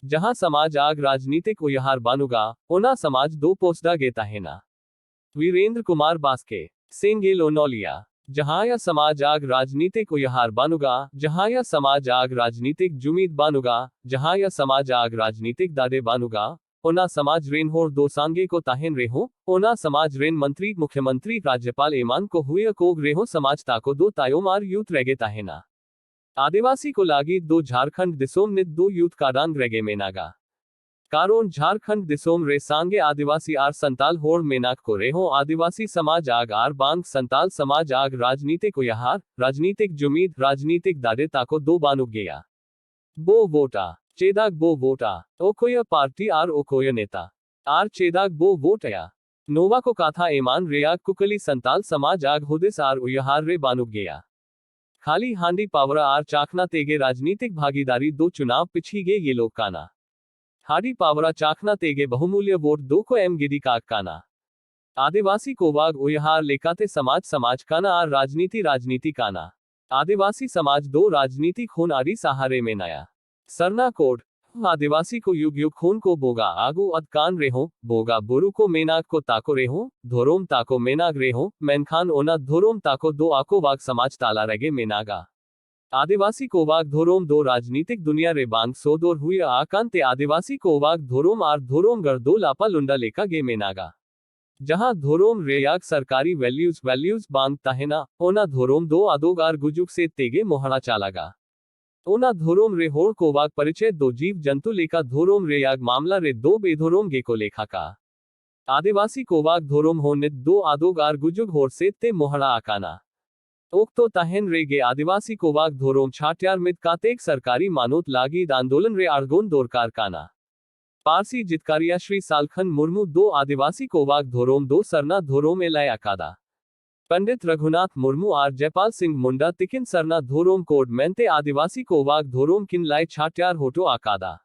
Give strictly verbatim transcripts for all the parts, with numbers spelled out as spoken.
ᱡᱟᱦᱟᱸ ᱥᱚᱢᱟᱡᱽ ᱟᱜ ᱨᱟᱡᱽᱱᱤᱛᱤᱠ ᱩᱭᱦᱟᱹᱨ ᱵᱟᱹᱱᱩᱜᱼᱟ, ᱚᱱᱟ ᱥᱚᱢᱟᱡᱽ ᱫᱚ ᱯᱚᱥᱫᱟ ᱜᱮ ᱛᱟᱦᱮᱱᱟ᱾ ᱵᱤᱨᱮᱱᱫᱨᱚ ᱠᱩᱢᱟᱨ ᱵᱟᱥᱠᱮ, ᱥᱮᱸᱜᱮᱞ ᱚᱱᱚᱞᱤᱭᱟ᱾ ᱡᱟᱦᱟᱸᱭᱟᱜ ᱥᱚᱢᱟᱡᱽ ᱟᱜ ᱨᱟᱡᱽᱱᱤᱛᱤᱠ ᱩᱭᱦᱟᱹᱨ ᱵᱟᱹᱱᱩᱜᱼᱟ, ᱡᱟᱦᱟᱸᱭᱟᱜ ᱥᱚᱢᱟᱡᱽ ᱟᱜ ᱨᱟᱡᱽᱱᱤᱛᱤᱠ ᱡᱩᱢᱤᱫ ᱵᱟᱹᱱᱩᱜᱼᱟ, ᱡᱟᱦᱟᱸᱭᱟᱜ ᱥᱚᱢᱟᱡᱽ ᱟᱜ ᱨᱟᱡᱽᱱᱤᱛᱤᱠ ᱫᱟᱲᱮ ᱵᱟᱹᱱᱩᱜᱼᱟ, ᱚᱱᱟ ᱥᱚᱢᱟᱡᱽ ᱨᱮᱱ ᱦᱚᱲ ᱫᱚ ᱥᱟᱸᱜᱮ ᱠᱚ ᱛᱟᱦᱮᱱ ᱨᱮᱦᱚᱸ, ᱚᱱᱟ ᱥᱚᱢᱟᱡᱽ ᱨᱮᱱ ᱢᱚᱱᱛᱨᱤ, ᱢᱩᱠᱷᱭᱚᱢᱚᱱᱛᱨᱤ, ᱨᱟᱡᱽᱭᱚᱯᱟᱞ ᱮᱢᱟᱱ ᱠᱚ ᱦᱩᱭ ᱟᱠᱚ ᱨᱮᱦᱚᱸ, ᱥᱚᱢᱟᱡᱽ ᱛᱟᱠᱚ ᱫᱚ ᱛᱟᱭᱚᱢ ᱟᱨ ᱧᱩᱛ ᱨᱮᱜᱮ ᱛᱟᱦᱮᱱᱟ᱾ ᱟᱹᱫᱤᱵᱟᱹᱥᱤ ᱠᱚ ᱞᱟᱹᱜᱤᱫ ᱫᱚ ᱡᱷᱟᱲᱠᱷᱚᱸᱰ ᱫᱤᱥᱚᱢ ᱱᱤᱛ ᱫᱚ ᱧᱩᱛ ᱠᱟᱰᱟᱝ ᱨᱮᱜᱮ ᱢᱮᱱᱟᱜᱼᱟ᱾ ᱠᱟᱨᱚᱱ ᱡᱷᱟᱲᱠᱷᱚᱸᱰ ᱫᱤᱥᱚᱢ ᱨᱮ ᱥᱟᱸᱜᱮ ᱟᱹᱫᱤᱵᱟᱹᱥᱤ ᱟᱨ ᱥᱟᱱᱛᱟᱞ ᱦᱚᱲ ᱢᱮᱱᱟᱜ ᱠᱚ ᱨᱮᱦᱚᱸ, ᱟᱹᱫᱤᱵᱟᱹᱥᱤ ᱥᱚᱢᱟᱡᱽ ᱟᱜ ᱟᱨ ᱵᱟᱝ ᱥᱟᱱᱛᱟᱞ ᱥᱚᱢᱟᱡᱽ ᱟᱜ ᱨᱟᱡᱽᱱᱤᱛᱤᱠ ᱩᱭᱦᱟᱹᱨ, ᱨᱟᱡᱽᱱᱤᱛᱤᱠ ᱡᱩᱢᱤᱫ, ᱨᱟᱡᱽᱱᱤᱛᱤᱠ ᱫᱟᱲᱮ ᱛᱟᱠᱚ ᱫᱚ ᱵᱟᱹᱱᱩᱜ ᱜᱮᱭᱟ᱾ ᱵᱚ ᱵᱷᱳᱴᱟ, ᱪᱮᱫᱟᱜ ᱵᱚ ᱵᱷᱳᱴᱟ, ᱚᱠᱚᱭᱟᱜ ᱯᱟᱨᱴᱤ ᱟᱨ ᱚᱠᱚᱭᱟᱜ ᱱᱮᱛᱟ, ᱟᱨ ᱪᱮᱫᱟᱜ ᱵᱚ ᱵᱷᱳᱴ ᱟᱭᱟ? ᱱᱚᱣᱟ ᱠᱚ ᱠᱟᱛᱷᱟ ᱮᱢᱟᱱ ᱨᱮᱭᱟᱜ ᱠᱩᱠᱞᱤ ᱥᱟᱱᱛᱟᱞ ᱥᱚᱢᱟᱡᱽ ᱟᱜ ᱦᱩᱫᱤᱥ ᱟᱨ ᱩᱭᱦᱟᱹᱨ ᱨᱮ ᱵᱟᱹᱱᱩᱜ ᱜᱮᱭᱟ᱾ ᱠᱷᱟᱹᱞᱤ ᱦᱟᱺᱰᱤ ᱯᱟᱹᱣᱨᱟᱹ ᱟᱨ ᱪᱟᱠᱷᱱᱟ ᱛᱮᱜᱮ ᱨᱟᱡᱽᱱᱤᱛᱤᱠ ᱵᱷᱟᱜᱤᱫᱟᱨᱤ ᱫᱚ ᱪᱩᱱᱟᱣ ᱯᱤᱪᱷᱤ ᱜᱮ ᱧᱮᱞᱚᱜ ᱠᱟᱱᱟ᱾ ᱦᱟᱺᱰᱤ ᱯᱟᱹᱣᱨᱟᱹ ᱪᱟᱠᱷᱱᱟ ᱛᱮᱜᱮ ᱵᱚᱦᱩᱢᱩᱞᱭᱚ ᱵᱷᱳᱴ ᱫᱚᱠᱚ ᱮᱢ ᱜᱤᱰᱤ ᱠᱟᱜ ᱠᱟᱱᱟ᱾ ᱟᱹᱫᱤᱵᱟᱹᱥᱤ ᱠᱚᱣᱟᱜ ᱩᱭᱦᱟᱹᱨ ᱞᱮᱠᱟᱛᱮ ᱥᱚᱢᱟᱡᱽ ᱥᱚᱢᱟᱡᱽ ᱠᱟᱱᱟ ᱟᱨ ᱨᱟᱡᱽᱱᱤᱛᱤ ᱨᱟᱡᱽᱱᱤᱛᱤ ᱠᱟᱱᱟ᱾ ᱟᱹᱫᱤᱵᱟᱹᱥᱤ ᱥᱚᱢᱟᱡᱽ ᱫᱚ ᱨᱟᱡᱽᱱᱤᱛᱤ ᱠᱷᱚᱱ ᱟᱹᱰᱤ ᱥᱟᱦᱟ ᱨᱮ ᱢᱮᱱᱟᱭᱟ᱾ ᱥᱟᱨᱱᱟ ᱠᱳᱰ, ᱟᱹᱫᱤᱵᱟᱹᱥᱤ ᱠᱚ ᱭᱩᱜᱽ ᱭᱩᱜᱽ ᱠᱷᱚᱱ ᱠᱚ ᱵᱚᱸᱜᱟ ᱟᱹᱜᱩ ᱟᱫ ᱠᱟᱱ ᱨᱮᱦᱚᱸ, ᱵᱚᱸᱜᱟ ᱵᱩᱨᱩ ᱠᱚ ᱢᱮᱱᱟᱜ ᱠᱚ ᱛᱟᱠᱚ ᱨᱮᱦᱚᱸ, ᱫᱷᱚᱨᱚᱢ ᱛᱟᱠᱚ ᱢᱮᱱᱟᱜ ᱨᱮᱦᱚᱸ, ᱢᱮᱱᱠᱷᱟᱱ ᱚᱱᱟ ᱫᱷᱚᱨᱚᱢ ᱛᱟᱠᱚ ᱫᱚ ᱟᱠᱚᱣᱟᱜ ᱥᱚᱢᱟᱡᱽ ᱛᱟᱞᱟ ᱨᱮᱜᱮ ᱢᱮᱱᱟᱜᱼᱟ᱾ ᱟᱹᱫᱤᱵᱟᱹᱥᱤ ᱠᱚᱣᱟᱜ ᱫᱷᱚᱨᱚᱢ ᱫᱚ ᱨᱟᱡᱽᱱᱤᱛᱤᱠ ᱫᱩᱱᱤᱭᱟᱹ ᱨᱮ ᱵᱟᱝ ᱥᱚᱫᱚᱨ ᱦᱩᱭ ᱟᱠᱟᱱ ᱛᱮ ᱟᱹᱫᱤᱵᱟᱹᱥᱤ ᱠᱚᱣᱟᱜ ᱫᱷᱚᱨᱚᱢ ᱟᱨ ᱫᱷᱚᱨᱚᱢ ᱜᱟᱲ ᱫᱚ ᱞᱟᱯᱟ ᱞᱩᱸᱰᱟ ᱞᱮᱠᱟ ᱜᱮ ᱢᱮᱱᱟᱜᱼᱟ᱾ ᱡᱟᱦᱟᱸ ᱫᱷᱚᱨᱚᱢ ᱨᱮᱭᱟᱜ ᱥᱚᱨᱠᱟᱨᱤ ᱵᱷᱮᱞᱤᱭᱩᱥ, ᱵᱷᱮᱞᱤᱭᱩᱥ ᱵᱟᱝ ᱛᱟᱦᱮᱱᱟ, ᱚᱱᱟ ᱫᱷᱚᱨᱚᱢ ᱫᱚ ᱟᱫᱚᱜ ᱟᱨ ᱜᱩᱡᱩᱜ ᱥᱮᱫ ᱛᱮᱜᱮ ᱢᱚᱦᱲᱟ ᱪᱟᱞᱟᱜᱼᱟ᱾ ᱚᱱᱟ ᱫᱷᱚᱨᱚᱢ ᱨᱮ ᱦᱚᱲ ᱠᱚᱣᱟᱜ ᱯᱚᱨᱤᱪᱚᱭ ᱫᱚ ᱡᱤᱵᱽ ᱡᱚᱱᱛᱩ ᱞᱮᱠᱟ, ᱫᱷᱚᱨᱚᱢ ᱨᱮᱭᱟᱜ ᱢᱟᱢᱞᱟ ᱨᱮ ᱫᱚ ᱵᱮᱫᱷᱚᱨᱚᱢ ᱜᱮᱠᱚ ᱞᱮᱠᱷᱟ ᱠᱟᱜᱼᱟ᱾ ᱟᱹᱫᱤᱵᱟᱹᱥᱤ ᱠᱚᱣᱟᱜ ᱫᱷᱚᱨᱚᱢ ᱦᱚᱸ ᱱᱤᱛ ᱫᱚ ᱟᱫᱚᱜ ᱟᱨ ᱜᱩᱡᱩᱜ ᱦᱚᱨ ᱥᱮᱫ ᱛᱮ ᱢᱚᱦᱲᱟ ᱟᱠᱟᱱᱟ᱾ ᱚᱠᱛᱚ ᱛᱟᱦᱮᱱ ᱨᱮᱜᱮ ᱟᱹᱫᱤᱵᱟᱹᱥᱤ ᱠᱚᱣᱟᱜ ᱫᱷᱚᱨᱚᱢ ᱪᱷᱟᱹᱴᱭᱟᱹᱨ ᱢᱤᱫ ᱠᱟᱛᱮ ᱥᱚᱨᱠᱟᱨᱤ ᱢᱟᱱᱚᱛ ᱞᱟᱹᱜᱤᱫ ᱟᱱᱫᱳᱞᱚᱱ ᱨᱮ ᱟᱬᱜᱚᱱ ᱫᱚᱨᱠᱟᱨ ᱠᱟᱱᱟ᱾ ᱯᱟᱹᱨᱥᱤ ᱡᱤᱛᱠᱟᱹᱨᱤᱭᱟᱹ ᱥᱨᱤ ᱥᱟᱞᱠᱷᱟᱱ ᱢᱩᱨᱢᱩ ᱫᱚ ᱟᱹᱫᱤᱵᱟᱹᱥᱤ ᱠᱚᱣᱟᱜ ᱫᱷᱚᱨᱚᱢ ᱫᱚ ᱥᱟᱨᱱᱟ ᱫᱷᱚᱨᱚᱢ ᱮ ᱞᱟᱹᱭ ᱟᱠᱟᱫᱟ᱾ ᱯᱚᱱᱰᱤᱛ ᱨᱚᱜᱷᱩᱱᱟᱛᱷ ᱢᱩᱨᱢᱩ ᱟᱨ ᱡᱚᱭᱯᱟᱞ ᱥᱤᱝ ᱢᱩᱱᱰᱟ ᱛᱤᱠᱤᱱ ᱥᱟᱨᱱᱟ ᱫᱷᱚᱨᱚᱢ ᱠᱳᱰ ᱢᱮᱱᱛᱮ ᱟᱹᱫᱤᱵᱟᱹᱥᱤ ᱠᱚᱣᱟᱜ ᱫᱷᱚᱨᱚᱢ ᱠᱤᱱ ᱞᱟᱹᱭ ᱪᱷᱟᱹᱴᱭᱟᱹᱨ ᱦᱚᱴᱚ ᱟᱠᱟᱫᱟ᱾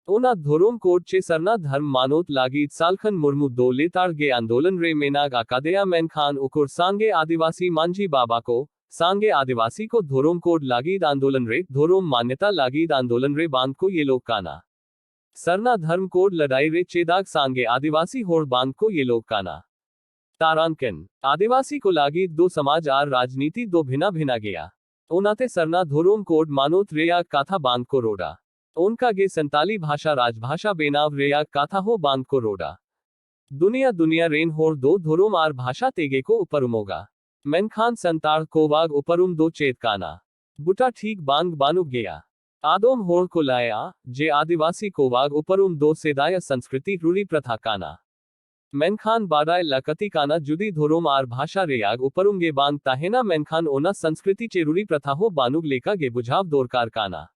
ᱚᱱᱟ ᱫᱷᱚᱨᱚᱢ ᱠᱳᱰ ᱪᱮ ᱥᱟᱨᱱᱟ ᱫᱷᱚᱨᱢ ᱢᱟᱱᱚᱛ ᱞᱟᱹᱜᱤᱫ ᱥᱟᱞᱠᱷᱟᱱ ᱢᱩᱨᱢᱩ ᱫᱚ ᱞᱮᱛᱟᱲ ᱜᱮ ᱟᱱᱫᱳᱞᱚᱱ ᱨᱮ ᱢᱮᱱᱟᱜ ᱟᱠᱟᱫᱮᱭᱟ, ᱢᱮᱱᱠᱷᱟᱱ ᱩᱠᱩᱨ ᱥᱟᱸᱜᱮ ᱟᱹᱫᱤᱵᱟᱹᱥᱤ ᱢᱟᱹᱡᱷᱤ ᱵᱟᱵᱟ ᱠᱚ, ᱥᱟᱸᱜᱮ ᱟᱹᱫᱤᱵᱟᱹᱥᱤ ᱠᱚ ᱫᱷᱚᱨᱚᱢ ᱠᱳᱰ ᱞᱟᱹᱜᱤᱫ ᱟᱱᱫᱳᱞᱚᱱ ᱨᱮ, ᱫᱷᱚᱨᱚᱢ ᱢᱟᱱᱭᱚᱛᱟ ᱞᱟᱹᱜᱤᱫ ᱟᱱᱫᱳᱞᱚᱱ ᱨᱮ ᱵᱟᱝ ᱠᱚ ᱧᱮᱞᱚᱜ ᱠᱟᱱᱟ᱾ ᱥᱟᱨᱱᱟ ᱫᱷᱚᱨᱢ ᱠᱳᱰ ᱞᱟᱹᱰᱟᱹᱭ ᱨᱮ ᱪᱮᱫᱟᱜ ᱥᱟᱸᱜᱮ ᱟᱹᱫᱤᱵᱟᱹᱥᱤ ᱦᱚᱲ ᱵᱟᱝ ᱠᱚ ᱧᱮᱞᱚᱜ ᱠᱟᱱᱟ? ᱛᱟᱨᱟᱱᱠᱮᱱ, ᱟᱹᱫᱤᱵᱟᱹᱥᱤ ᱠᱚ ᱞᱟᱹᱜᱤᱫ ᱫᱚ ᱥᱚᱢᱟᱡᱽ ᱟᱨ ᱨᱟᱡᱽᱱᱤᱛᱤ ᱫᱚ ᱵᱷᱤᱱᱟ ᱵᱷᱤᱱᱟ ᱜᱮᱭᱟ᱾ ᱚᱱᱟᱛᱮ ᱥᱟᱨᱱᱟ ᱫᱷᱚᱨᱚᱢ ᱠᱳᱰ ᱢᱟᱱᱚᱛ ᱨᱮᱭᱟᱜ ᱠᱟᱛᱷᱟ ᱵᱟᱝ ᱠᱚ ᱨᱚᱲᱟ᱾ ᱚᱱᱠᱟ ᱜᱮ ᱥᱟᱱᱛᱟᱞᱤ ᱵᱷᱟᱥᱟ ᱨᱟᱡᱽᱵᱷᱟᱥᱟ ᱵᱮᱱᱟᱣ ᱨᱮᱭᱟᱜ ᱠᱟᱛᱷᱟ ᱦᱚᱸ ᱵᱟᱝ ᱠᱚ ᱨᱚᱲᱟ᱾ ᱫᱩᱱᱤᱭᱟ ᱫᱩᱱᱤᱭᱟ ᱨᱮᱱ ᱦᱚᱲ ᱫᱚ ᱫᱷᱚᱨᱚᱢ ᱟᱨ ᱵᱷᱟᱥᱟ ᱛᱮᱜᱮ ᱠᱚ ᱩᱯᱨᱩᱢᱚᱜᱼᱟ᱾ ᱢᱮᱱᱠᱷᱟᱱ ᱥᱟᱱᱛᱟᱲ ᱠᱚᱣᱟᱜ ᱩᱯᱨᱩᱢ ᱫᱚ ᱪᱮᱫ ᱠᱟᱱᱟ? ᱵᱩᱴᱟ ᱴᱷᱤᱠ ᱵᱟᱝ ᱵᱟᱹᱱᱩᱜ ᱜᱮᱭᱟ᱾ ᱟᱫᱚᱢ ᱦᱚᱲ ᱠᱚ ᱞᱟᱹᱭᱟ ᱡᱮ ᱟᱹᱫᱤᱵᱟᱹᱥᱤ ᱠᱚᱣᱟᱜ ᱩᱯᱨᱩᱢ ᱫᱚ ᱥᱮᱫᱟᱭ ᱥᱚᱝᱥᱠᱨᱤᱛᱤ ᱨᱩᱲᱤ ᱯᱨᱚᱛᱷᱟ ᱠᱟᱱᱟ᱾ ᱢᱮᱱᱠᱷᱟᱱ ᱵᱟᱰᱟᱭ ᱞᱟᱹᱠᱛᱤ ᱠᱟᱱᱟ, ᱡᱩᱫᱤ ᱫᱷᱚᱨᱚᱢ ᱟᱨ ᱵᱷᱟᱥᱟ ᱨᱮᱭᱟᱜ ᱩᱯᱨᱩᱢ ᱜᱮ ᱵᱟᱝ ᱛᱟᱦᱮᱱᱟ, ᱢᱮᱱᱠᱷᱟᱱ ᱚᱱᱟ ᱥᱚᱝᱥᱠᱨᱤᱛᱤ ᱪᱮ ᱨᱩᱲᱤ ᱯᱨᱚᱛᱷᱟ ᱦᱚᱸ ᱵᱟᱹᱱᱩᱜ ᱞᱮᱠᱟ ᱜᱮ ᱵᱩᱡᱷᱟᱹᱣ ᱫᱚᱨᱠᱟᱨ ᱠᱟᱱᱟ᱾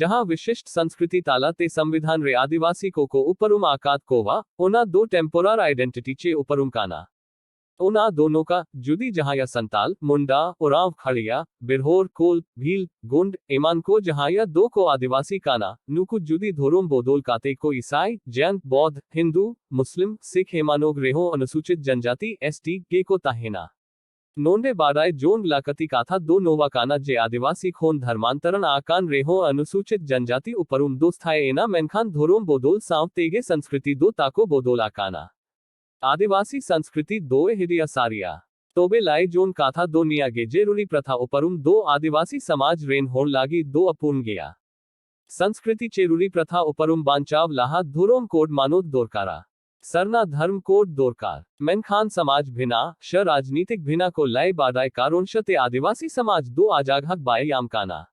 ᱡᱟᱦᱟᱸ ᱵᱤᱥᱤᱥᱴ ᱥᱚᱝᱥᱠᱨᱤᱛᱤ ᱛᱟᱞᱟᱛᱮ ᱥᱚᱝᱵᱤᱫᱷᱟᱱ ᱨᱮ ᱟᱹᱫᱤᱵᱟᱹᱥᱤ ᱠᱚᱠᱚ ᱩᱯᱨᱩᱢ ᱟᱠᱟᱫ ᱠᱚᱣᱟ, ᱚᱱᱟ ᱫᱚ ᱴᱮᱢᱯᱳᱨᱟᱞ ᱟᱭᱰᱮᱱᱴᱤᱴᱤ ᱪᱮ ᱩᱯᱨᱩᱢ ᱠᱟᱱᱟ᱾ ᱚᱱᱟ ᱫᱚ ᱱᱚᱝᱠᱟ, ᱡᱩᱫᱤ ᱡᱟᱦᱟᱸᱭᱟ ᱥᱟᱱᱛᱟᱞ, ᱢᱩᱱᱰᱟ, ᱳᱨᱟᱸᱣ, ᱠᱷᱟᱲᱤᱭᱟ, ᱵᱤᱨᱦᱳᱨ, ᱠᱳᱞ, ᱵᱷᱤᱞ, ᱜᱳᱸᱰ, ᱮᱢᱟᱱ ᱠᱚ ᱡᱟᱦᱟᱸᱭᱟ ᱫᱚ ᱠᱚ ᱟᱹᱫᱤᱵᱟᱹᱥᱤ ᱠᱟᱱᱟ, ᱱᱩᱠᱩ ᱡᱩᱫᱤ ᱫᱷᱚᱨᱚᱢ ᱵᱚᱫᱚᱞ ᱠᱟᱛᱮ ᱠᱚ ᱤᱥᱟᱭ, ᱡᱮᱱ, ᱵᱚᱫᱷ, ᱦᱤᱱᱫᱩ, ᱢᱩᱥᱞᱤᱢ, ᱥᱤᱠᱷ ᱮᱢᱟᱱᱚᱜ ᱨᱮᱦᱚᱸ ᱚᱱᱩᱥᱩᱪᱤᱛ ᱡᱟᱱᱡᱟᱛᱤ, ᱮᱥ ᱴᱤ, ᱜᱮᱠᱚ ᱛᱟᱦᱮᱱᱟ᱾ ᱱᱚᱰᱮ ᱵᱟᱰᱟᱭ ᱡᱚᱝ ᱞᱟᱹᱠᱛᱤ ᱠᱟᱛᱷᱟ ᱫᱚ ᱱᱚᱣᱟ ᱠᱟᱱᱟ ᱡᱮ ᱟᱹᱫᱤᱵᱟᱹᱥᱤ ᱠᱷᱚᱱ ᱫᱷᱚᱨᱢᱟᱱᱛᱚᱨᱚᱱ ᱟᱠᱟᱱ ᱨᱮᱦᱚᱸ ᱚᱱᱩᱥᱩᱪᱤᱛ ᱡᱟᱱᱡᱟᱛᱤ ᱩᱯᱨᱩᱢ ᱫᱚ ᱥᱛᱷᱟᱭᱤ ᱮᱱᱟ, ᱢᱮᱱᱠᱷᱟᱱ ᱫᱷᱚᱨᱚᱢ ᱵᱚᱫᱚᱞ ᱥᱟᱶ ᱛᱮᱜᱮ ᱥᱚᱝᱥᱠᱨᱤᱛᱤ ᱫᱚ ᱛᱟᱠᱚ ᱵᱚᱫᱚᱞ ᱟᱠᱟᱱᱟ᱾ ᱟᱹᱫᱤᱵᱟᱹᱥᱤ ᱥᱚᱝᱥᱠᱨᱤᱛᱤ ᱫᱚ ᱦᱤᱨᱤᱭᱟ ᱥᱟᱨᱤᱭᱟ᱾ ᱛᱚᱵᱮ ᱞᱟᱹᱭ ᱡᱚᱝ ᱠᱟᱛᱷᱟ ᱫᱚ ᱱᱤᱭᱟᱹ ᱜᱮ ᱡᱮ ᱨᱩᱲᱤ ᱯᱨᱚᱛᱷᱟ ᱩᱯᱨᱩᱢ ᱫᱚ ᱟᱹᱫᱤᱵᱟᱹᱥᱤ ᱥᱚᱢᱟᱡᱽ ᱨᱮᱱ ᱦᱚᱲ ᱞᱟᱹᱜᱤᱫ ᱫᱚ ᱟᱹᱯᱩᱱ ᱜᱮᱭᱟ᱾ ᱥᱚᱝᱥᱠᱨᱤᱛᱤ ᱪᱮ ᱨᱩᱲᱤ ᱯᱨᱚᱛᱷᱟ ᱩᱯᱨᱩᱢ ᱵᱟᱧᱪᱟᱣ ᱞᱟᱦᱟ ᱫᱷᱚᱨᱚᱢ ᱠᱳᱰ ᱢᱟᱱᱚᱛ ᱫᱚᱨᱠᱟᱨᱟ᱾ ᱥᱟᱨᱱᱟ ᱫᱷᱚᱨᱢ ᱠᱳᱰ ᱫᱚᱨᱠᱟᱨ᱾ ᱢᱮᱱᱠᱷᱟᱱ ᱥᱚᱢᱟᱡᱽ ᱵᱷᱤᱱᱟ, ᱥᱮ ᱨᱟᱡᱽᱱᱤᱛᱤᱠ ᱵᱷᱤᱱᱟ ᱠᱚ ᱞᱟᱹᱭ ᱵᱟᱰᱟᱭ ᱠᱟᱨᱚᱱ ᱥᱟᱛᱮ ᱟᱹᱫᱤᱵᱟᱹᱥᱤ ᱥᱚᱢᱟᱡᱽ ᱫᱚ ᱟᱡᱟᱜ ᱦᱚᱠ ᱵᱟᱭ ᱧᱟᱢ ᱠᱟᱱᱟ᱾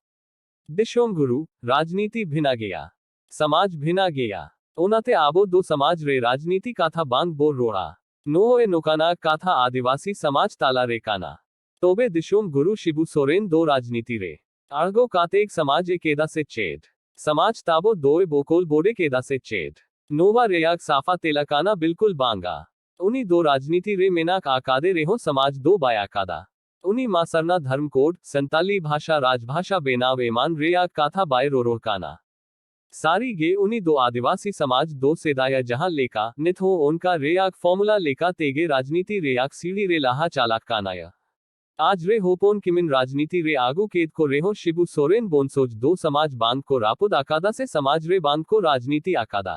ᱫᱤᱥᱚᱢ ᱜᱩᱨᱩ, ᱨᱟᱡᱽᱱᱤᱛᱤ ᱵᱷᱤᱱᱟ ᱜᱮᱭᱟ᱾ ᱥᱚᱢᱟᱡᱽ ᱵᱷᱤᱱᱟ ᱜᱮᱭᱟ᱾ ᱚᱱᱟᱛᱮ ᱟᱵᱚ ᱫᱚ ᱥᱚᱢᱟᱡᱽ ᱨᱮ ᱨᱟᱡᱽᱱᱤᱛᱤ ᱠᱟᱛᱷᱟ ᱵᱟᱝ ᱵᱚ ᱨᱚᱲᱟ᱾ ᱱᱚᱜᱼᱚᱭ ᱱᱚᱝᱠᱟᱱᱟᱜ ᱠᱟᱛᱷᱟ ᱟᱹᱫᱤᱵᱟᱹᱥᱤ ᱥᱚᱢᱟᱡᱽ ᱛᱟᱞᱟ ᱨᱮ ᱠᱟᱱᱟ᱾ ᱛᱚᱵᱮ ᱫᱤᱥᱚᱢ ᱜᱩᱨᱩ ᱥᱤᱵᱩ ᱥᱚᱨᱮᱱ ᱫᱚ ᱨᱟᱡᱽᱱᱤᱛᱤ ᱨᱮ ᱟᱬᱜᱚ ᱠᱟᱛᱮ ᱥᱚᱢᱟᱡᱽ ᱮ ᱠᱮᱫᱟ ᱥᱮ ᱪᱮᱫ? ᱥᱚᱢᱟᱡᱽ ᱛᱟᱵᱚ ᱫᱚᱭ ᱵᱚᱠᱚᱞ ᱵᱚᱰᱮ ᱠᱮᱫᱟ ᱥᱮ ᱪᱮᱫ? ᱱᱚᱣᱟ ᱨᱮᱭᱟᱜ ᱥᱟᱯᱷᱟ ᱛᱮᱞᱟ ᱠᱟᱱᱟ ᱵᱤᱞᱠᱩᱞ ᱵᱟᱝᱟ᱾ ᱩᱱᱤ ᱫᱚ ᱨᱟᱡᱽᱱᱤᱛᱤ ᱨᱮ ᱢᱮᱱᱟᱜ ᱟᱠᱟᱫᱮ ᱨᱮᱦᱚᱸ ᱥᱚᱢᱟᱡᱽ ᱫᱚ ᱵᱟᱭ ᱟᱠᱟᱫᱟ᱾ ᱩᱱᱤ ᱢᱟ ᱥᱟᱨᱱᱟ ᱫᱷᱚᱨᱢ ᱠᱳᱰ, ᱥᱟᱱᱛᱟᱞᱤ ᱵᱷᱟᱥᱟ ᱨᱟᱡᱽᱵᱷᱟᱥᱟ ᱵᱮᱱᱟᱣ ᱮᱢᱟᱱ ᱨᱮᱭᱟᱜ ᱠᱟᱛᱷᱟ ᱵᱟᱭ ᱨᱚᱨᱚᱲ ᱠᱟᱱᱟ᱾ ᱥᱟᱹᱨᱤ ᱜᱮ ᱩᱱᱤ ᱫᱚ ᱟᱹᱫᱤᱵᱟᱹᱥᱤ ᱥᱚᱢᱟᱡᱽ ᱫᱚ ᱥᱮᱫᱟᱭᱟ ᱡᱟᱦᱟᱸ ᱞᱮᱠᱟ, ᱱᱤᱛ ᱦᱚᱸ ᱚᱱᱠᱟ ᱨᱮᱭᱟᱜ ᱯᱷᱚᱨᱢᱩᱞᱟ ᱞᱮᱠᱟ ᱛᱮᱜᱮ ᱨᱟᱡᱽᱱᱤᱛᱤ ᱨᱮᱭᱟᱜ ᱥᱤᱲᱤ ᱨᱮ ᱞᱟᱦᱟ ᱪᱟᱞᱟᱜ ᱠᱟᱱᱟᱭᱟ᱾ ᱟᱡᱨᱮ ᱦᱚᱯᱚᱱ ᱠᱤᱢᱤᱱ ᱨᱟᱡᱽᱱᱤᱛᱤ ᱨᱮ ᱟᱹᱜᱩ ᱠᱮᱫ ᱠᱚ ᱨᱮᱦᱚᱸ ᱥᱤᱵᱩ ᱥᱚᱨᱮᱱ ᱵᱚᱝᱥᱚᱡᱽ ᱫᱚ ᱥᱚᱢᱟᱡᱽ ᱵᱟᱸᱫ ᱠᱚ ᱨᱟᱹᱯᱩᱫ ᱟᱠᱟᱫᱟ ᱥᱮ ᱥᱚᱢᱟᱡᱽ ᱨᱮ ᱵᱟᱸᱫ ᱠᱚ ᱨᱟᱡᱽᱱᱤᱛᱤ ᱟᱠᱟᱫᱟ᱾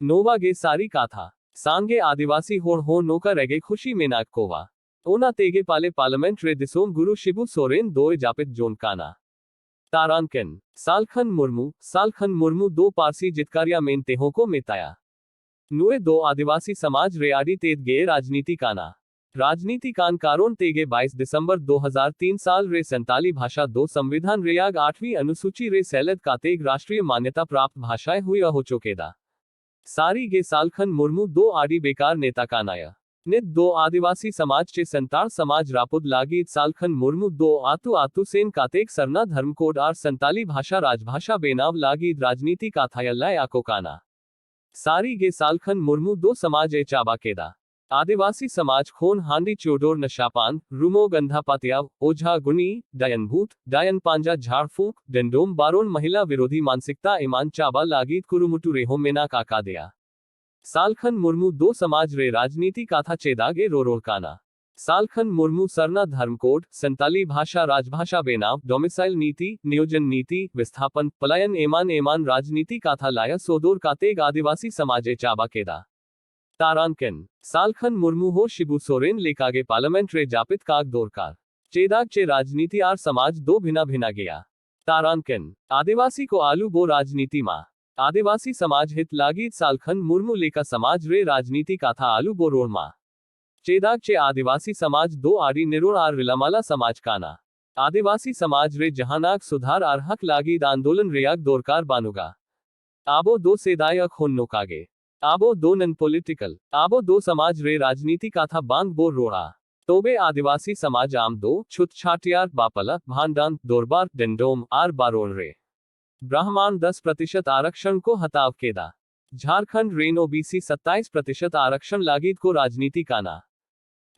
ᱱᱚᱣᱟ ᱜᱮ ᱥᱟᱹᱨᱤ ᱠᱟᱛᱷᱟ᱾ ᱥᱟᱸᱜᱮ ᱟᱹᱫᱤᱵᱟᱹᱥᱤ ᱦᱚᱲ ᱦᱚᱸ ᱱᱚᱝᱠᱟ ᱨᱮᱜᱮ ᱠᱷᱩᱥᱤ ᱢᱮᱱᱟᱜ ᱠᱚᱣᱟ᱾ ᱚᱱᱟ ᱛᱮᱜᱮ ᱯᱟᱞᱮ ᱯᱟᱨᱞᱟᱢᱮᱱᱴ ᱨᱮ ᱫᱤᱥᱚᱢ ᱜᱩᱨᱩ ᱥᱤᱵᱩ ᱥᱚᱨᱮᱱ ᱫᱚᱭ ᱡᱟᱹᱯᱤᱫ ᱡᱚᱝ ᱠᱟᱱᱟ᱾ ᱛᱟᱨᱟᱱᱠᱮᱱ, ᱥᱟᱞᱠᱷᱟᱱ ᱢᱩᱨᱢᱩ, ᱥᱟᱞᱠᱷᱟᱱ ᱢᱩᱨᱢᱩ ᱫᱚ ᱯᱟᱹᱨᱥᱤ ᱡᱤᱛᱠᱟᱹᱨᱤᱭᱟᱹ ᱢᱮᱱ ᱛᱮᱦᱚᱸ ᱠᱚ ᱢᱮᱛᱟᱭᱟ᱾ ᱱᱩᱭ ᱫᱚ ᱟᱹᱫᱤᱵᱟᱹᱥᱤ ᱥᱚᱢᱟᱡᱽ ᱨᱮ ᱟᱹᱰᱤ ᱛᱮᱫ ᱜᱮ ᱨᱟᱡᱽᱱᱤᱛᱤ ᱠᱟᱱᱟ᱾ ᱨᱟᱡᱽᱱᱤᱛᱤ ᱠᱟᱱ ᱠᱟᱨᱚᱱ ᱛᱮᱜᱮ ᱵᱟᱭᱤᱥ ᱰᱤᱥᱮᱢᱵᱚᱨ ᱫᱩ ᱦᱟᱡᱟᱨ ᱛᱤᱱ ᱥᱟᱞ ᱨᱮ ᱥᱟᱱᱛᱟᱞᱤ ᱵᱷᱟᱥᱟ ᱫᱚ ᱥᱚᱝᱵᱤᱫᱷᱟᱱ ᱨᱮᱭᱟᱜ ᱟᱴᱷᱣᱤ ᱚᱱᱩᱥᱩᱪᱤ ᱨᱮ ᱥᱮᱞᱮᱫ ᱠᱟᱛᱮ ᱨᱟᱥᱴᱨᱤᱭᱚ ᱢᱟᱱᱭᱚᱛᱟ ᱯᱨᱟᱯᱛ ᱵᱷᱟᱥᱟᱭ ᱦᱩᱭ ᱦᱚᱪᱚ ᱠᱮᱫᱟ᱾ ᱥᱟᱹᱨᱤ ᱜᱮ ᱥᱟᱞᱠᱷᱟᱱ ᱢᱩᱨᱢᱩ ᱫᱚ ᱟᱹᱰᱤ ᱵᱮᱠᱟᱨ ᱱᱮᱛᱟ ᱠᱟᱱᱟᱭᱟ᱾ ᱱᱤᱛ ᱫᱚ ᱟᱹᱫᱤᱵᱟᱹᱥᱤ ᱥᱚᱢᱟᱡᱽ ᱪᱮ ᱥᱟᱱᱛᱟᱲ ᱥᱚᱢᱟᱡᱽ ᱨᱟᱹᱯᱩᱫ ᱞᱟᱹᱜᱤᱫ ᱥᱟᱞᱠᱷᱟᱱ ᱢᱩᱨᱢᱩ ᱫᱚ ᱟᱹᱛᱩ ᱟᱹᱛᱩ ᱥᱮᱱ ᱠᱟᱛᱮ ᱥᱟᱨᱱᱟ ᱫᱷᱚᱨᱢ ᱠᱳᱰ ᱟᱨ ᱥᱟᱱᱛᱟᱞᱤ ᱵᱷᱟᱥᱟ ᱨᱟᱡᱽᱵᱷᱟᱥᱟ ᱵᱮᱱᱟᱣ ᱞᱟᱹᱜᱤᱫ ᱨᱟᱡᱽᱱᱤᱛᱤ ᱠᱟᱛᱷᱟᱭ ᱞᱟᱹᱭ ᱟᱠᱚ ᱠᱟᱱᱟ᱾ ᱥᱟᱹᱨᱤ ᱜᱮ ᱥᱟᱞᱠᱷᱟᱱ ᱢᱩᱨᱢᱩ ᱫᱚ ᱥᱚᱢᱟᱡᱽ ᱮ ᱪᱟᱵᱟ ᱠᱮᱫᱟ᱾ ᱟᱹᱫᱤᱵᱟᱹᱥᱤ ᱥᱚᱢᱟᱡᱽ ᱠᱷᱚᱱ ᱦᱟᱺᱰᱤ ᱪᱚᱰᱚᱨ ᱱᱟᱥᱟᱯᱟᱱ, ᱨᱩᱢᱚ ᱜᱟᱱᱫᱷᱟ ᱯᱟᱹᱛᱭᱟᱹᱣ, ᱚᱡᱷᱟ ᱜᱩᱱᱤ, ᱰᱟᱭᱟᱱ ᱵᱷᱩᱛ, ᱰᱟᱭᱟᱱ ᱯᱟᱸᱡᱟ ᱡᱷᱟᱲ ᱯᱷᱩᱸᱠ, ᱰᱮᱱᱰᱚᱢ ᱵᱟᱨᱚᱱ ᱢᱚᱦᱤᱞᱟ ᱵᱤᱨᱳᱫᱷᱤ ᱢᱟᱱᱥᱤᱠᱛᱟ ᱮᱢᱟᱱ ᱪᱟᱵᱟ ᱞᱟᱹᱜᱤᱫ ᱠᱩᱨᱩᱢᱩᱴᱩ ᱨᱮᱦᱚᱸ ᱢᱮᱱᱟᱜ ᱟᱠᱟᱫᱮᱭᱟ᱾ ᱥᱟᱞᱠᱷᱟᱱ ᱢᱩᱨᱢᱩ ᱫᱚ ᱥᱚᱢᱟᱡᱽ ᱨᱮ ᱨᱟᱡᱽᱱᱤᱛᱤ ᱠᱟᱛᱷᱟ ᱪᱮᱫᱟᱜ ᱮ ᱨᱚᱨᱚᱲ ᱠᱟᱱᱟ? ᱥᱟᱞᱠᱷᱟᱱ ᱢᱩᱨᱢᱩ ᱥᱟᱨᱱᱟ ᱫᱷᱚᱨᱢ ᱠᱳᱰ, ᱥᱟᱱᱛᱟᱞᱤ ᱵᱷᱟᱥᱟ ᱨᱟᱡᱽᱵᱷᱟᱥᱟ ᱵᱮᱱᱟᱣ, ᱰᱚᱢᱤᱥᱟᱭᱤᱞ ᱱᱤᱛᱤ, ᱱᱤᱭᱳᱡᱚᱱ ᱱᱤᱛᱤ, ᱵᱤᱥᱛᱷᱟᱯᱚᱱ, ᱯᱚᱞᱟᱭᱚᱱ ᱮᱢᱟᱱ ᱮᱢᱟᱱ ᱨᱟᱡᱽᱱᱤᱛᱤ ᱠᱟᱛᱷᱟ ᱞᱟᱭᱟ ᱥᱚᱫᱚᱨ ᱠᱟᱛᱮ ᱟᱹᱫᱤᱵᱟᱹᱥᱤ ᱥᱚᱢᱟᱡᱽ ᱮ ᱪᱟᱵᱟ ᱠᱮᱫᱟ᱾ ᱛᱟᱨᱟᱱᱠᱮᱱ, ᱥᱟᱞᱠᱷᱟᱱ ᱢᱩᱨᱢᱩ ᱦᱚᱸ ᱥᱤᱵᱩ ᱥᱚᱨᱮᱱ ᱞᱮᱠᱟᱜᱮ ᱯᱟᱨᱞᱟᱢᱮᱱᱴ ᱨᱮ ᱡᱟᱹᱯᱤᱫ ᱠᱟᱜ ᱫᱚᱨᱠᱟᱨ᱾ ᱪᱮᱫᱟᱜ ᱪᱮ ᱨᱟᱡᱽᱱᱤᱛᱤ ᱟᱨ ᱥᱚᱢᱟᱡᱽ ᱫᱚ ᱵᱷᱤᱱᱟ ᱵᱷᱤᱱᱟ ᱜᱮᱭᱟ᱾ ᱛᱟᱨᱟᱱᱠᱮᱱ, ᱟᱹᱫᱤᱵᱟᱹᱥᱤ ᱠᱚ ᱟᱞᱩ ᱵᱚ ᱨᱟᱡᱽᱱᱤᱛᱤ ᱢᱟ᱾ ᱟᱹᱫᱤᱵᱟᱹᱥᱤ ᱥᱚᱢᱟᱡᱽ ᱦᱤᱛ ᱞᱟᱹᱜᱤᱫ ᱥᱟᱞᱠᱷᱟᱱ ᱢᱩᱨᱢᱩ ᱞᱮᱠᱟ ᱥᱚᱢᱟᱡᱽ ᱨᱮ ᱨᱟᱡᱽᱱᱤᱛᱤ ᱠᱟᱛᱷᱟ ᱟᱞᱩ ᱵᱚ ᱨᱚᱲ ᱢᱟ᱾ ᱪᱮᱫᱟᱜ ᱪᱮ ᱟᱹᱫᱤᱵᱟᱹᱥᱤ ᱥᱚᱢᱟᱡᱽ ᱫᱚ ᱟᱹᱰᱤ ᱱᱤᱨᱚᱲ ᱟᱨ ᱨᱤᱞᱟᱢᱟᱞᱟ ᱥᱚᱢᱟᱡᱽ ᱠᱟᱱᱟ᱾ ᱟᱹᱫᱤᱵᱟᱹᱥᱤ ᱥᱚᱢᱟᱡᱽ ᱨᱮ ᱡᱟᱦᱟᱱᱟᱜ ᱥᱩᱫᱷᱟᱨ ᱟᱨ ᱦᱚᱠ ᱞᱟᱹᱜᱤᱫ ᱟᱱᱫᱳᱞᱚᱱ ᱨᱮᱭᱟᱜ ᱫᱚᱨᱠᱟᱨ ᱵᱟᱹᱱᱩᱜᱼᱟ᱾ ᱟᱵᱚ ᱫᱚ ᱥᱮᱫᱟᱭ ᱠᱷᱚᱱ ᱱᱚᱠᱟ ᱜᱮ᱾ ᱟᱵᱚ ᱫᱚ ᱱᱚᱱ ᱯᱚᱞᱤᱴᱤᱠᱟᱞ᱾ ᱟᱵᱚ ᱫᱚ ᱥᱚᱢᱟᱡᱽ ᱨᱮ ᱨᱟᱡᱽᱱᱤᱛᱤ ᱠᱟᱛᱷᱟ ᱵᱟᱝ ᱵᱚ ᱨᱚᱲᱟ᱾ ᱛᱚᱵᱮ ᱟᱹᱫᱤᱵᱟᱹᱥᱤ ᱥᱚᱢᱟᱡᱽ ᱟᱢ ᱫᱚ ᱪᱷᱩᱛ ᱪᱷᱟᱹᱴᱭᱟᱹᱨ, ᱵᱟᱯᱞᱟ, ᱵᱷᱟᱸᱰᱟᱱ, ᱫᱚᱨᱵᱟᱨ, ᱰᱮᱱᱰᱚᱢ ᱟᱨ ᱵᱟᱨᱚᱱ ᱨᱮ ᱵᱨᱟᱦᱢᱟᱱ ᱫᱚᱥ ᱯᱨᱚᱛᱤᱥᱚᱛ ᱟᱨᱚᱠᱥᱚᱱ ᱠᱚ ᱦᱟᱛᱟᱣ ᱠᱮᱫᱟ᱾ ᱡᱷᱟᱲᱠᱷᱚᱸᱰ ᱨᱮᱱ ᱳᱵᱤᱥᱤ ᱥᱟᱛᱟᱭᱤᱥ ᱯᱨᱚᱛᱤᱥᱚᱛ ᱟᱨᱚᱠᱥᱚᱱ ᱞᱟᱹᱜᱤᱫ ᱠᱚ ᱨᱟᱡᱽᱱᱤᱛᱤ ᱠᱟᱱᱟ᱾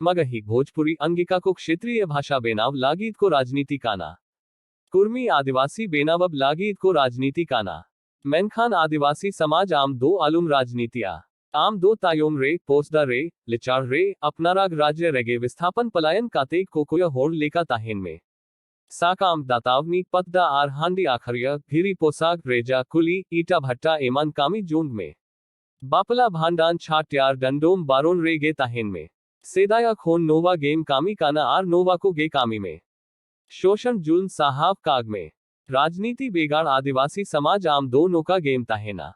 ᱢᱟᱜᱟᱦᱤ ᱵᱷᱳᱡᱽᱯᱩᱨᱤ ᱚᱝᱜᱤᱠᱟ ᱠᱚ ᱠᱷᱮᱛᱨᱤᱭᱚ ᱵᱷᱟᱥᱟ ᱵᱮᱱᱟᱣ ᱞᱟᱹᱜᱤᱫ ᱠᱚ ᱨᱟᱡᱽᱱᱤᱛᱤ ᱠᱟᱱᱟ᱾ ᱠᱩᱨᱢᱤ ᱟᱹᱫᱤᱵᱟᱹᱥᱤ ᱵᱮᱱᱟᱣ ᱞᱟᱹᱜᱤᱫ ᱠᱚ ᱨᱟᱡᱽᱱᱤᱛᱤ ᱠᱟᱱᱟ᱾ ᱢᱮᱱᱠᱷᱟᱱ ᱟᱹᱫᱤᱵᱟᱹᱥᱤ ᱥᱚᱢᱟᱡᱽ ᱟᱢ ᱫᱚ ᱟᱞᱚᱢ ᱨᱟᱡᱽᱱᱤᱛᱤᱭᱟ᱾ ᱟᱢ ᱫᱚ ᱛᱟᱭᱚᱢ ᱨᱮ, ᱯᱚᱥᱫᱟ ᱨᱮ, ᱞᱤᱪᱟᱲ ᱨᱮ, ᱟᱯᱱᱟᱨᱟᱜ ᱨᱟᱡᱽ ᱨᱮᱜᱮ ᱵᱤᱥᱛᱷᱟᱯᱚᱱ ᱯᱟᱞᱟᱭᱚᱱ ᱠᱟᱛᱮ ᱠᱚᱠᱚᱭᱟ ᱦᱚᱲ ᱞᱮᱠᱟ ᱛᱟᱦᱮᱱ ᱢᱮ᱾ ᱥᱟᱠᱟᱢ, ᱫᱟᱛᱟᱣᱱᱤ, ᱯᱟᱛᱫᱟ ᱟᱨ ᱦᱟᱺᱰᱤ ᱟᱹᱠᱷᱨᱤᱭᱟᱹ, ᱵᱷᱤᱨᱤ ᱯᱚᱥᱟᱠ, ᱨᱮᱡᱟ, ᱠᱩᱞᱤ, ᱤᱴᱟ ᱵᱷᱟᱴᱟ ᱮᱢᱟᱱ ᱠᱟᱹᱢᱤ ᱡᱚᱝ ᱢᱮ᱾ ᱵᱟᱯᱞᱟ, ᱵᱷᱟᱸᱰᱟᱱ, ᱪᱷᱟᱹᱴᱭᱟᱹᱨ, ᱰᱟᱸᱰᱚᱢ ᱵᱟᱨᱚᱱ ᱨᱮᱜᱮ ᱛᱟᱦᱮᱱ ᱢᱮ᱾ ᱥᱮᱫᱟᱭ ᱠᱷᱚᱱ ᱱᱚᱣᱟ ᱜᱮᱢ ᱠᱟᱹᱢᱤ ᱠᱟᱱᱟ ᱟᱨ ᱱᱚᱣᱟ ᱠᱚᱜᱮ ᱠᱟᱹᱢᱤ ᱢᱮ᱾ ᱥᱳᱥᱟᱱ ᱡᱩᱞᱢ ᱥᱟᱦᱟᱣ ᱠᱟᱜ ᱢᱮ᱾ ᱨᱟᱡᱽᱱᱤᱛᱤ ᱵᱮᱜᱟᱲ ᱟᱹᱫᱤᱵᱟᱹᱥᱤ ᱥᱚᱢᱟᱡᱽ ᱟᱢ ᱫᱚ ᱱᱚᱠᱟ ᱜᱮᱢ ᱛᱟᱦᱮᱱᱟ᱾